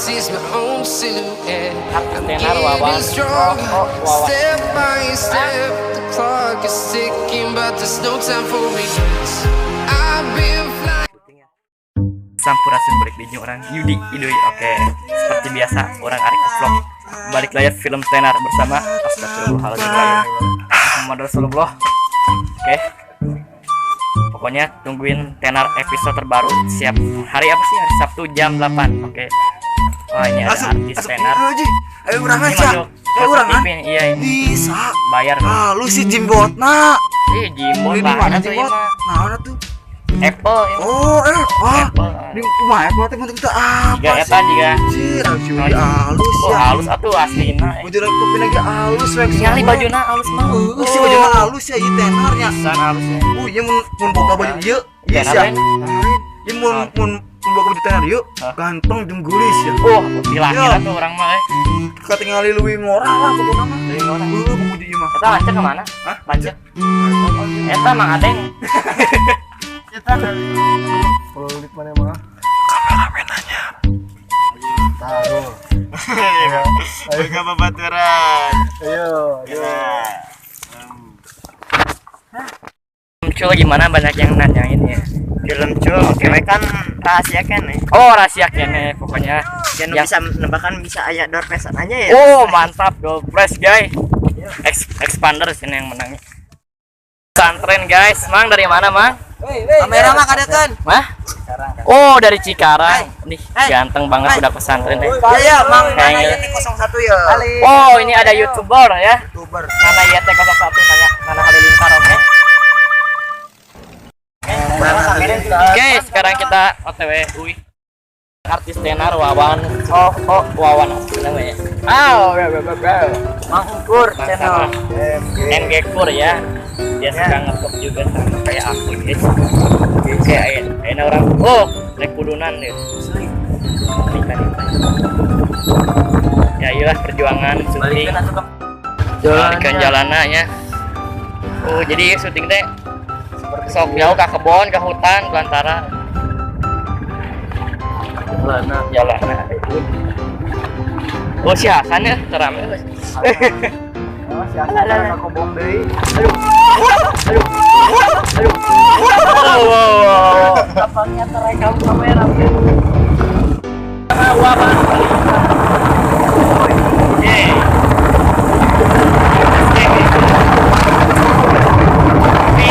sees my own silhouette. Artis I'm tenar Wawan. getting stronger, Oh, Wawan. step by step. The clock is ticking, but there's no time for regrets. I've been flying. Sampurasun, balik di urang Yudi Idui. Oke, seperti biasa urang arek vlog balik layar film tenar bersama Astagfirullahaladzim, Muhammad Rasulullah. Oke, pokoknya tungguin tenar episode terbaru siap hari apa sih, hari Sabtu jam 8. Oke, wah, ini ada artis tenar. Ayo urangan Ini sih. masuk Ayo masuk urangan. TV, iya ini. Bisa. Bayar. Ah, lu si Jimbotna. Ih, Jimbot Beli di lah mana tuh Jimbot? ini mah. Nah, mana tuh? Apple ini. Oh, wah. Apple. Di kumaha Apple teh penting teh apa Jika eta juga. Anjir, halus Yudi halus Oh, ya. halus atuh aslina. Baju topi lagi halus rek. Ningali bajuna halus mah. Heeh, si bajuna halus ya ieu tenarnya. Pisan halusnya. Oh, ieu mun mun boga baju ieu, ieu Tenar sia. lain. Ieu mun mun mun boga baju tenar ieu, Hah? ganteng jeung geulis ya. Oh, dilahir Iya. atuh urang mah eh. Katingali leuwih ngorah lah pokokna mah. Leuwih ngorah. Heuh, baju ieu mah. Eta lanceuk kemana? Hah? Lanceuk. Eta Mang Adeng. Pelulit mana mah? Taruh. Boga babaturan. Ayo, ayo. Cul gimana, banyak yang nanyain ya. Film cul, oke kan rahasia kan ya. Oh, rahasia kene pokoknya. Jangan Yang- bisa bahkan bisa aya door prize aja ya. Oh, mantap door prize guys. Expander sini yang menangnya. Pesantren guys, Mang dari mana, Mang? Kamera mah kadekan. Mah? Oh, dari Cikarang. Nih, ganteng banget udah pesantren deh. Ya ya, Mang Kayaknya. Nana YT 01 ya. Oh, ini ada YouTuber ya. YouTuber. Nana YT 01 nanya Nana Halilintar, oke. Oke, sekarang kita OTW UI. Artis tenar Wawan. Oh, oh, Wawan namanya. Ah, bro, bro, bro, bro. Mang Ukur channel. MG Kur ya. Dia suka nge juga sama kayak aku, guys. Oke, ayo, ayo orang. Oh, naik kudunan deh. Nih, tadi. Ya iyalah perjuangan syuting. Balikan jalanannya. Oh, jadi syuting teh sok jauh ke kebon, ke hutan, belantara. Lana. Jalan. Oh, si Hasan ya, terame. Oh, si Hasan aku bom deui. Aduh. Aduh. Oh, wow, wow. Kapalnya terekam kamera. Wawan. Oke. Oke. Oke.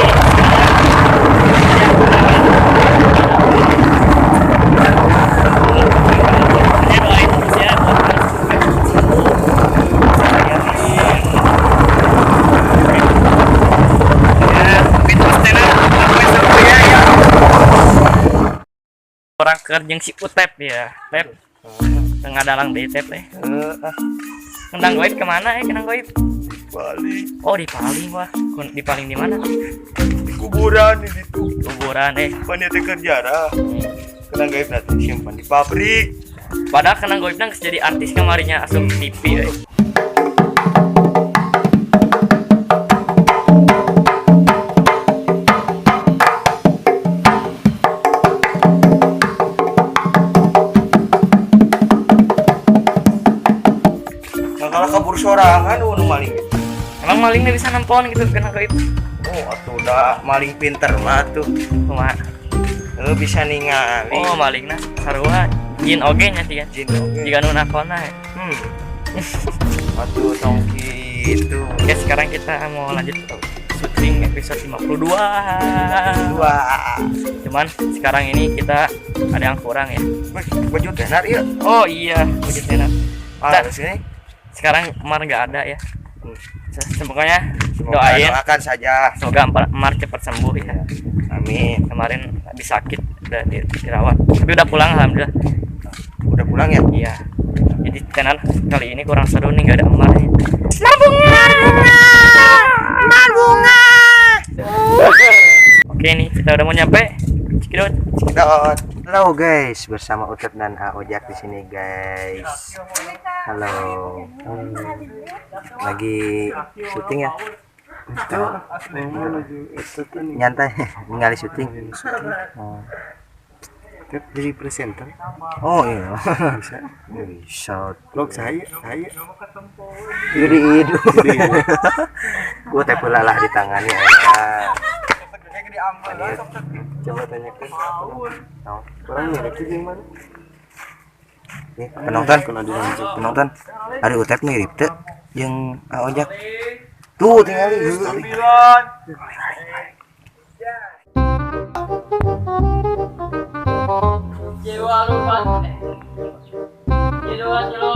Doain terus ya buat sembuh. Ya, tapi terus tenar sampai sampai ya. Orang kerja si Utep ya, Tep. Tengah dalang di Tep eh. Kendang goib kemana eh, kendang goib? Balik Oh, di paling, wah. Di paling di mana? di kuburan di situ. Kuburan eh. Panitia kerja dah. Kenang gaib nanti simpan di pabrik. Padahal kendang goib nang jadi artis kamarinya asup TV eh. Nah, kalau kabur sorangan nu maling. Emang malingnya bisa nempon gitu kendang goib? Oh, atuh udah maling pinter mah tuh. Kumaha? Lu bisa ningali. Oh, malingna sarua jin oge nya sih kan. Jin oge. Jika nu nakona. Atuh tong kitu. Oke, sekarang kita mau lanjut syuting episode 52. Dua. Cuman sekarang ini kita ada yang kurang ya. Wih, baju tenar ya. Oh iya, baju tenar. Ah, di sini. Sekarang Mar nggak ada ya. Pokoknya Semoga doain doakan saja. semoga Mar cepat sembuh ya. Amin. Kemarin habis sakit udah dirawat. Tapi udah pulang alhamdulillah. Udah pulang ya? Iya. Jadi tenar kali ini kurang seru nih, nggak ada Mar ya. Mar bunga. Mar bunga. Oke nih, kita udah mau nyampe. Cekidot. Cekidot. Halo guys, bersama Utep dan A Ojak di sini guys. Halo. Lagi syuting ya? Itu menuju itu tuh nih. Nyantai, ningali syuting. Oh. Tep jadi presenter. Oh iya. Bisa. Bisa. Vlog saya, saya. Yudi Idu. Gua teh lah di tangannya. Coba tanyakan. Oh. Orang mirip sih jeung mana? Nih, penonton, Kena dilanjut. penonton. Ada Utep mirip teu jeung Ojak. Tuh tinggali. Jiwa lupa. Jiwa jiwa